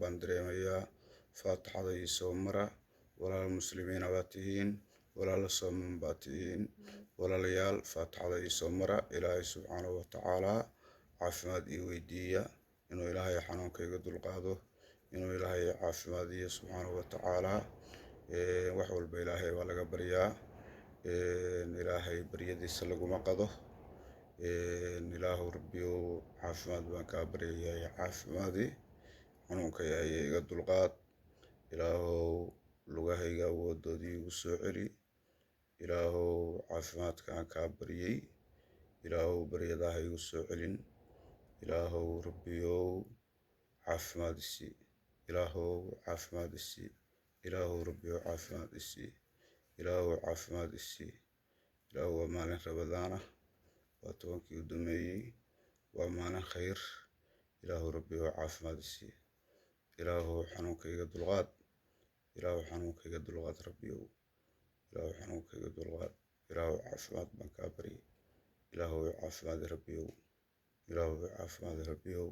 Baan dareemayaa. Faataxada ii soo mara. Walaalo muslimiina baa tihiin, walaalo sooman baa tihiin. Walaalayaal, faataxada ii soo mara. Ilaahay subxaanahu watacaalaa caafimaad ii weydiiya, inuu Ilaahay xanuunka iga dulqaado, inuu Ilaahay caafimaadiyo subxaanahu watacaalaa. Wax walba Ilaahay baa laga baryaa. Ilaahay baryadiisa laguma qado. Ilaahu Rabbiyow, caafimaad baan kaa baryayaa, caafimaadi. Xanuunka haya iga dulqaad. Ilaahow, lugahayga awoodoodii igu soo celi. Ilaahow, caafimaadka aan kaa baryay, Ilaahow, baryadaha igu soo celin. Ilaahow Rabbiyow, caafimaad isii. Ilaahow, caafimaad isii. Ilaahow Rabbiyow, caafimaad isii. Ilaahow, caafimaad isii. Ilaahow, waa maalin Rabadaan ah, waa 10-kii u dhameeyey, waa maalin khayr. Ilaahow Rabbiyow, caafimaad isii. Ilaahow, xanuunka iga dulqaad. Ilaahow, xanuunka iga dulqaad. Rabbiyow, Ilaahow, xanuunka iga dulqaad. Ilaahow, caafimaad baan kaa baryay. Ilaahow, caafimaad. Rabbiyow, Ilaahow, caafimaad. Rabbiyow.